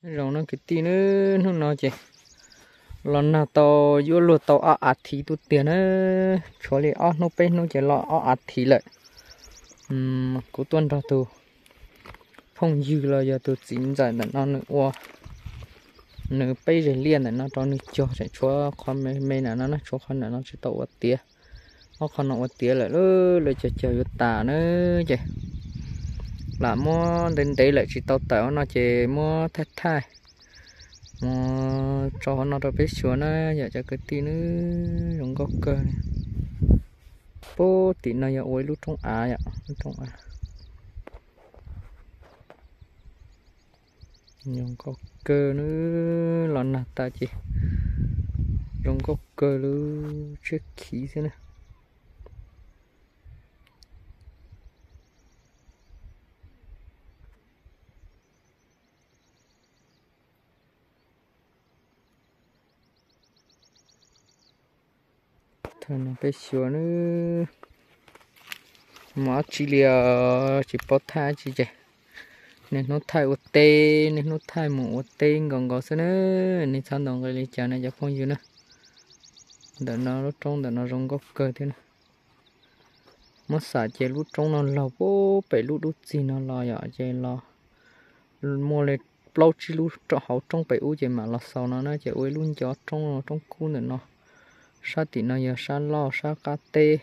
Zoo no kwv tij na, hnub no ces los nag tau yuav luag tau ob av thiv tuaj tiag na, tshuav li ob hnub peb hnub ces los ob av thiv lawm. Kuv tuaj nrog tus phooj ywg los yog tus txiv ntxawm ntawm no nws ua, nws peb zeg liaj ntawm no rau nws cog, tseem tshuav qhov me me ntawm no na, tshuav qhov ntawm no tsis tau ua tiav. Ob qhov no ua tiav lawm, lawv cog cog yuav tas na, ces lam muab ntev ntev lawm tsis tau tawm no ces muab thaij thaij mus tso qhov no rau peb xyuas na, yom cov kwv tij na. Zoo nkauj kawg. Pub tim no yog ua ib lub roob av yom, lub roob av. Zoo nkauj kawg na, los nag tas ces zoo nkauj kawg li, tshiab khiv xwb na. Thaum no peb xyuas na, mus dab tsi li os, tsis paub thaij dab tsi ces niaj hnub thaij ua teb, niaj hnub thaij mus ua teb nkaus nkaus xwb na. Nej txhob ntaus nqi li cas na cov phooj ywg na. Ntawm no lub roob ntawm no zoo nkauj kawg thiab na. Muab xam ces lub roob no laug pem lub dub txig no los yom, ces los muaj li plaub tsib lub hauv roob pem ub ces mam los xaus no na, ces ua ib lub ncov roob, roob kub ntawm no. Sab tim no yog sab loj sab qab teb,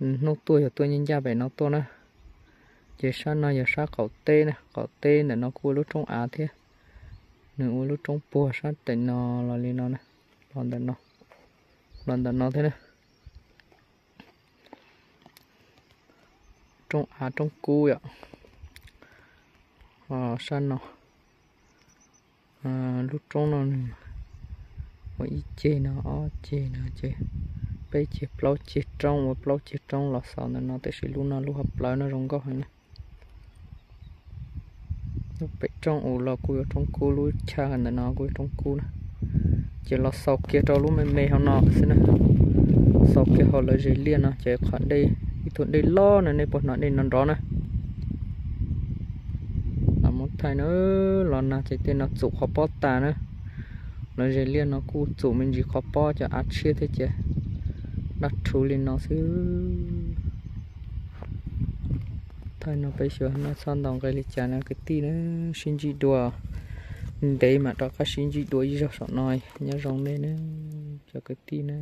hnub tuaj yog tuaj ncaj ncaj pem no tuaj na. Ces sab no yog sab qaum teb na, qaum teb ntawm no kuj ua lub roob av thiab. Nws ua lub roob puag sab tim no los li no na, los ntawm no, los ntawm no thiab na. Roob av roob kub yom. Sab no, lub roob no nws ua ib ceg no, ob ceg no ces peb ceg plaub ceg roob, ua plaub ceg roob los xaus ntawm no, tiam sis lub no lub hauv plawv no zoo nkauj heev na. Lub pem roob u los kuj yuav roob kub, lub chaw ntawm no kuj yuav roob kub na. Ces los xaus kiag rau lub me me hauv no xwb na. Xaus kiag hauv lawv zes liaj no ces qhov dej, ib tug dej loj no nej puas hnov dej no nrov na. Los muab thaij na, los nag ces tej no txum qhov pob tas na. Lawv zes liaj no kuj txum me ntsis qhov pob, cov av tshiab thiab ces daj rhuv li no xwb. Thaij no peb xyuas no txhob ntaus nqi li cas na kwv tij na, sib ntsib dua, ntev mam rov qab sib ntsib dua ib zaug saum no, nyob zoo nej na, cov kwv tij na.